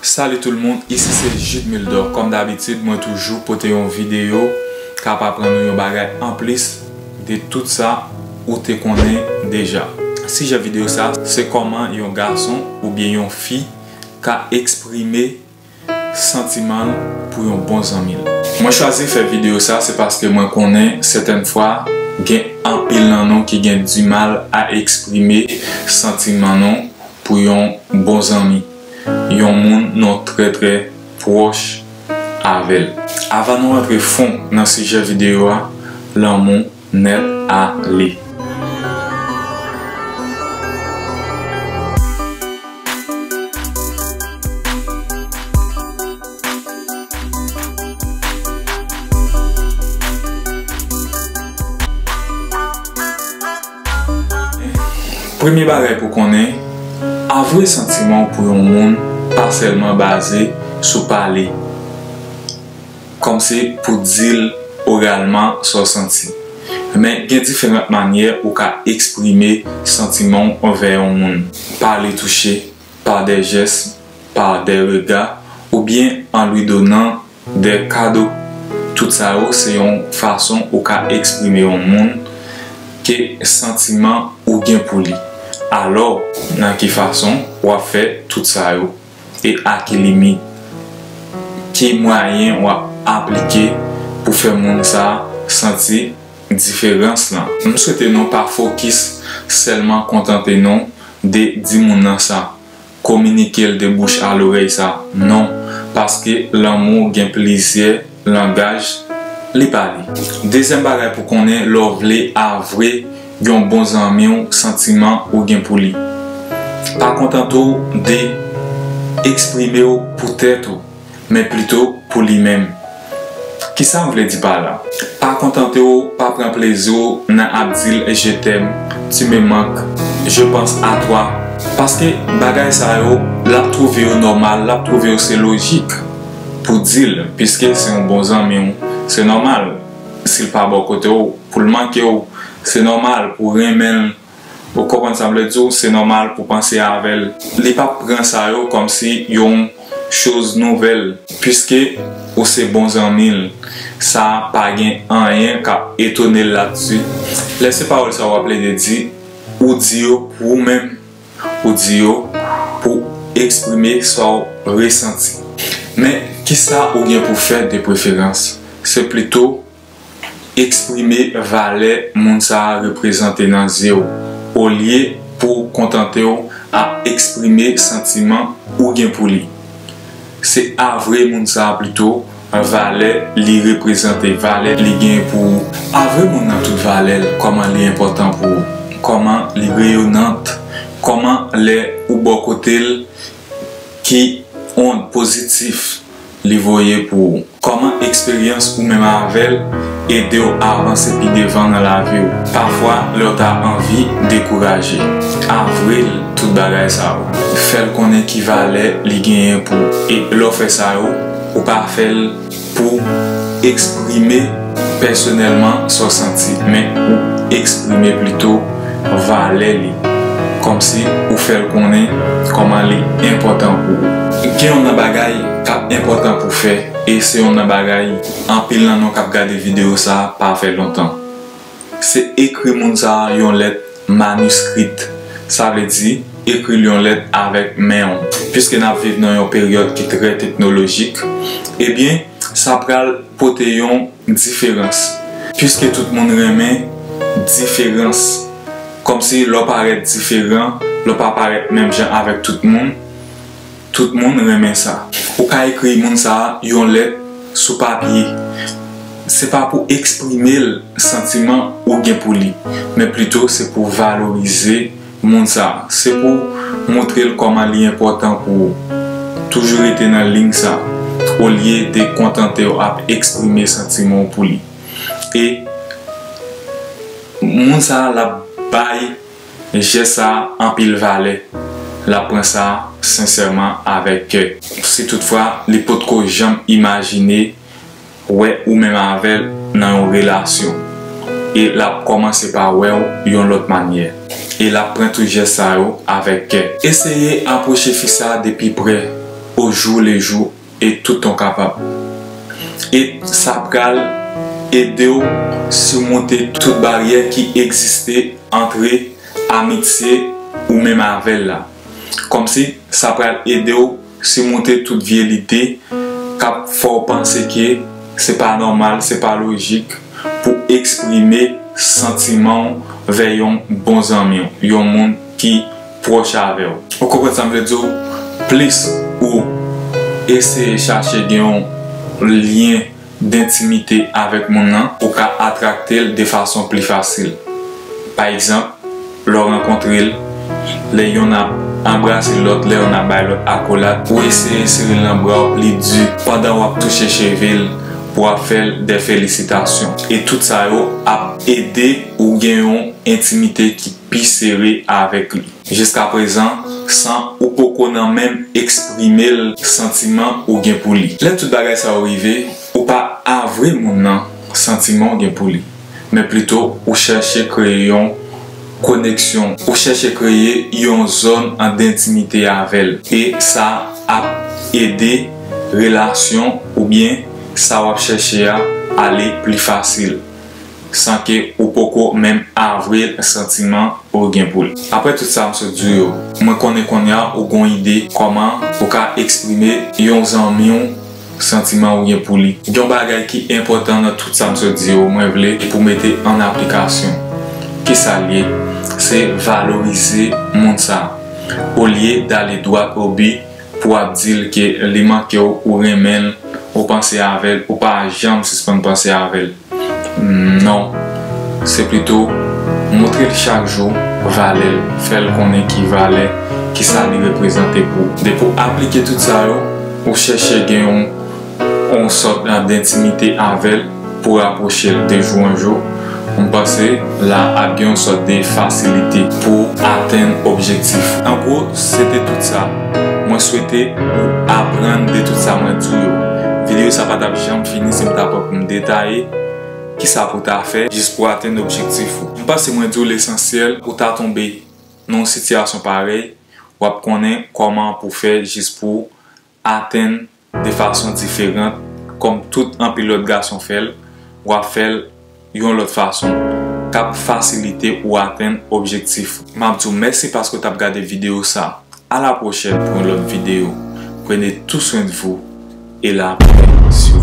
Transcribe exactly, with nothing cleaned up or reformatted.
Salut tout le monde, isi se Jude Mildor. Kòm dabitid, mwen toujou pote yon videyo k ap aprann ou yon bagay anplis de tout sa ou te konnen deja. Sijè videyo sa, se kòman yon gason oubyen yon fi ka eksprime santiman l pou yon bon zanmi l. Mwen chwazi fè videyo sa, se paske mwen konnen sètèn fwa gen anpil nan nou ki gen dimal a eksprime santiman nou pou yon bon zanmi, yon moun nou trè trè pwòch avè l. Avan nou rantre fon nan sijè videyo a, lanmou nèt ale. Premye bagay pou konnen, avwe santiman w pou yon moun pa sèlman baze sou pale, kòmsi pou di l oralman sa w santi. Men gen diferan manyè ou ka eksprime santiman w anvè yon moun. Pa li touche, pa de jès, pa de rega, oubyen an li donan de kado. Tout sa yo se yon fason ou ka eksprime yon moun ke santiman ou gen pou li. Alò, nan ki fason w ap fè tout sa yo? E a ki limit? Ki mwayen w ap aplike pou fè moun sa a santi diferans lan? M swete nou pa fokis sèlman kontante nou de di moun nan sa, kominike l de bouch a lorèy sa, non, paske lanmou gen plizyè langaj li pale. Dezyèm bagay pou konnen lè w vle avwe yon bon zanmi w santiman ou gen pou li. Pa kontante w de eksprime w pou tèt ou, men plito pou li menm. Kisa m vle di pa la? Pa kontante w, pa pran plezi w nan ap di l je t'aime, tu me manques, je pense à toi. Paske bagay sa yo, l ap twouve yo nòmal, l ap twouve yo se lojik pou di l, piske se yon bon zanmi w, se nòmal. Si l pa bò kote w, pou l manke w, se nòmal pou w renmen l. Ou konprann sa m vle di w? Se nòmal pou w panse avè l. Li p ap pran sa yo kòmsi yon choz nouvèl, piske ou se bon zanmi l. Sa pa gen anyen k ap etone l ladsi. Lè se pawòl sa w ap plede di, ou di yo pou ou menm. Ou di yo pou eksprime sa w resanti. Men, kisa ou gen pou fè de preferans? Se plito eksprime valè moun sa a reprezante nan zye w, olye pou w kontante w ap eksprime santiman ou gen pou li. Se avwe moun sa a plito valè li reprezante, valè li genyen pou ou. Avwe moun nan tout valè l, kòman li enpòtan pou ou, kòman li reyonan, kòman lè ou bò kote l, ki ond pozitif li voye pou ou. Kòman eksperyans ou menm avè l ede w avanse pi devan nan lavi w? Pafwa, lè w ta anvi dekouraje, avwe l tout bagay sa yo. Fè l konnen ki valè li genyen pou ou. E lè w fè sa yo, ou pa fè l pou eksprime pèsonèlman sa w santi, men ou eksprime plito valè li, kòmsi ou fè l konnen kòman li enpòtan pou ou. Gen yon nan bagay k ap enpòtan pou fè, e se yon nan bagay anpil nan nou k ap gade videyo sa a pa fè lontan. Se ekri moun sa a yon lèt maniskrit. Sa vle di, ekri l yon lèt avèk men w. Piske n ap viv nan yon peryòd ki trè teknolojik, ebyen, sa pral pote yon diferans. Piske tout moun renmen diferans. Kòmsi lè w parèt diferan, lè w pa parèt menm jan avèk tout moun, tout moun renmen sa. Ou ka ekri moun sa a yon lèt sou papye. Se pa pou eksprime l santiman ou gen pou li, men plito se pou valorize moun sa a. Se pou montre l kòman li enpòtan pou ou. Toujou rete nan liy sa, olye de kontante w ap eksprime santiman w pou li. E moun sa a l ap bay jès sa a anpil valè. L ap pran sa sensèman avèk kè. Si toutfwa li potko janm imajine wè ou menm avè l nan yon relasyon, e l ap kòmanse pa wè w yon lòt manyè. E l ap pran tout jès sa yo avèk kè. Eseye apwoche fi sa a de pi prè. au jour le jour e toutan w kapab. E sa pral ede w simonte tout baryè ki egziste antre amitye ou menm avè l la. Kòmsi sa pral ede w simonte tout vye lide k ap fè w panse ke se pa nòmal, se pa lojik pou eksprime santiman w vè yon bon zanmi w, yon moun ki pwòch avè w. Ou konprann sa m vle di w? Plis ou eseye chache gen yon lyen dentimite avèk moun nan, ou ka atrakte l de fason pli fasil. Pa egzanp, lè w rankontre l, lè yonn ap anbrase lòt, lè yonn ap bay lòt akolad, ou eseye sere l nan bra w pli di pandan w ap touche cheve l pou w ap fè l de felisitasyon. E tout sa yo ap ede ou gen yon entimite ki pi sere avèk li. Jiskaprezan, san ou poko nan menm eksprime l santiman ou gen pou li. Lè tout bagay sa yo rive, ou pa avwe moun nan santiman w gen pou li, men plito ou chèche kreye yon koneksyon, ou chèche kreye yon zòn an dentimite avè l. E sa ap ede relasyon oubyen sa w ap chèche a ale pli fasil, san ke ou poko menm avwe l santiman ou gen pou li. Apre tout sa m sot di w yo, mwen konnen kounye a ou gon ide kòman ou ka eksprime yon zanmi w santiman ou gen pou li. Yon bagay ki enpòtan nan tout sa m sot di yo, mwen vle pou mete an aplikasyon. Kisa l ye? Se valorize moun sa a. Olye dale dwat o bi pou w ap di l ke li manke w, ou renmen l, ou panse avè l, ou pa janm sispann panse avè l. Non. Se plito montre l chak jou valè l, fè l konnen ki valè, ki sa li reprezante pou ou. Depi w aplike tout sa yo, ou chèche gen yon, yon sòt dentimite avè l pou rapwoche l de jou an jou, m panse la ap gen yon sòt de fasilite pou atenn objektif. An gwo, se te tout sa. Mwen swete ou aprann de tout sa mwen di w yo. Videyo sa pa t ap janm fini si m ta pran pou m detaye kisa pou w ta fè jis pou w atenn objektif ou. M panse mwen di w lesansyèl, ou ta tonbe nan yon sitiyasyon parèy, w ap konnen kòman pou w fè jis pou w atenn de fason diferan, kòm tout anpil lòt gason fè l, w ap fè l yon lòt fason k ap fasilite ou atenn objektif ou. M ap di w mèsi paske w t ap gade videyo sa. À la prochaine pour une autre vidéo. Prenez tout soin de vous et la paix sur